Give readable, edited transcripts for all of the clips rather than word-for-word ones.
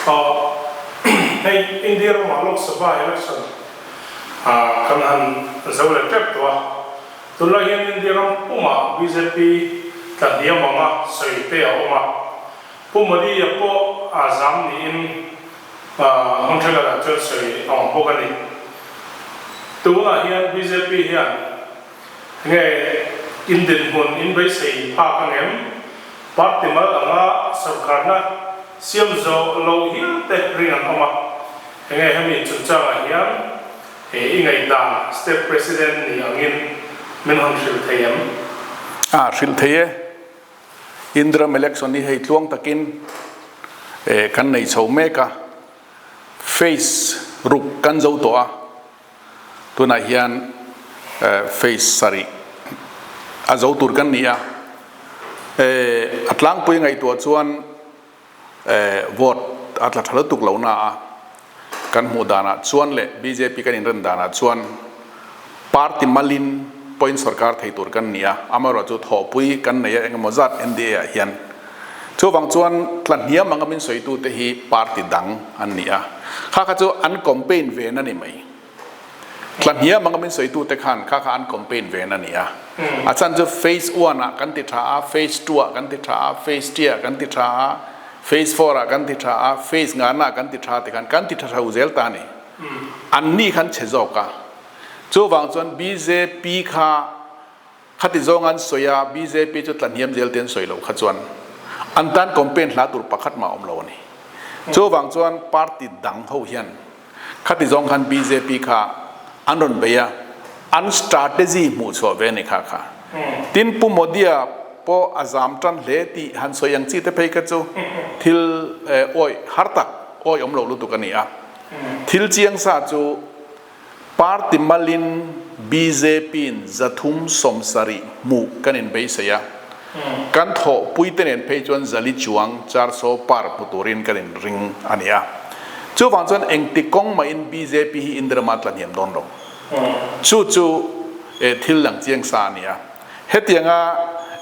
Hei India ramah Lok Sabha election kan han zo leh tep tawh a, tunlai hian India ram pumah bjp tla hniam anga sawi te a awm a, Pu Modi-a pawh a zam niin hmun thenkhatah chuan sawi a awm bawk a ni. Tunah hian bjp hian Nge in dinhmun in beisei phak ang em? Party mal anga sorkarna siam zawh lo hial te ring an awm a. Enge hemi chungchangah hian he i ngaihdan State President ni angin min rawn hrilh thei em? A hrilh thei e. Indram election hi hei tluang takin kan nei chho mek a. Phase ruk kan zo tawh a. Tunah hian phase sarih a zo tur kan ni a, a tlangpui ngaihtuah chuan vote a tla tha lutuk lo na a, kan hmuh danah chuan leh bjp kan inrem danah chuan party malin point sorkar thei tur kan ni a, amaherawhchu thawhpui kan nei a engemaw zat NDA ah hian. Chuvang chuan tla hniam anga min sawitute hi party dang an ni a, kha kha chu an campaign ve na ni mai. Tla hniam anga min sawitute khan kha kha an campaign ve na ni a. A chhan chu phase one ah kan ti tha a, phase two ah kan ti tha a, phase three ah kan ti tha a, phase four ah kan ti tha a, phase ngana ah kan ti tha ti khan kan ti tha tho zel ta a ni. An ni khan chhe zawk a. Chuvang chuan bjp kha Khati zawng an sawi a, bjp chu tlahniam zel te an sawi loh kha chuan an tan campaign hla tur pakhat mah a awm lo a ni. Chuvang chuan party dang ho hian khati zawng khan bjp kha an rawn bei a, an strategy hmuh chhuah ve a ni kha kha. Tin, Pu Modi-a pawh a zam tan hle tih han sawi ang chi te phei kha chu thil awih har tak, awih awm lo lutuk a ni a. Thil chiang sa chu Party malin BJP-in 370 hmuh kan inbeisei a, kan thawhpuite nen phei chuan zali chuang charso par hmu turin kan inring a ni a. Chuvang chuan engti kawng mahin BJP hi Indirama tla hniam dawn lo. Chu chu thil lang chiang sa a ni a. Hetianga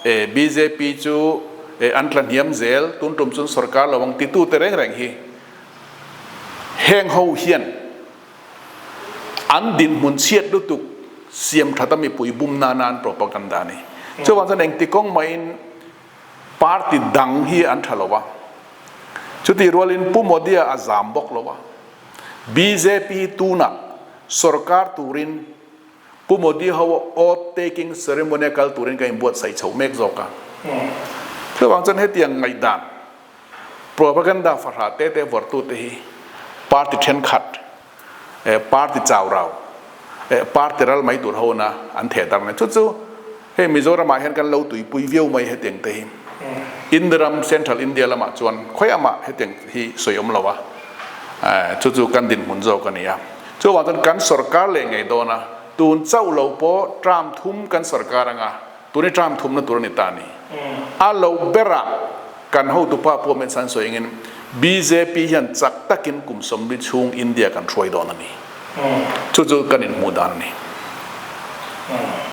BJP chu an tla hniam zel, tun tum chuan sorkar lo ang titute reng reng hi heng ho hian An dinhmun chhiat lutuk siam that a mipui bum nana an propaganda a ni. Chuvang chuan engti kawng mahin party dang hi an tha lo a. Chutih rualin Pu Modi-a a zam bawk lo a. Bjp hi tunah sorkar turin Pu Modi ho oath taking ceremony a kal turin ka inbuatsaih chhoh mek zawk a. Chuvang chuan hetiang ngaihdan Propaganda fahrah te te vawrhtute hi party thenkhat eh party chau rau eh party ral mai tur ho na an theh dar mai. Chu chu hei Mizoram ah hian kan lo tuipui viau mai hetiang te hi. India ram Central India lamah chuan khawi amah hetiang hi sawi awm lo a eh chu chu kan dinhmun zawk a ni a. Chuvang chuan kan sorkar leh ngei dawn a tun chauh lo pawh term thum kan sorkar anga Tuni term thumna tur a ni ta a ni. A lo berah kan hotupa pawh min san sawi engin bjp hian chak takin kum 40 chhung India kan hruai dawn a ni. Chu chu kan inhmuh dan a ni.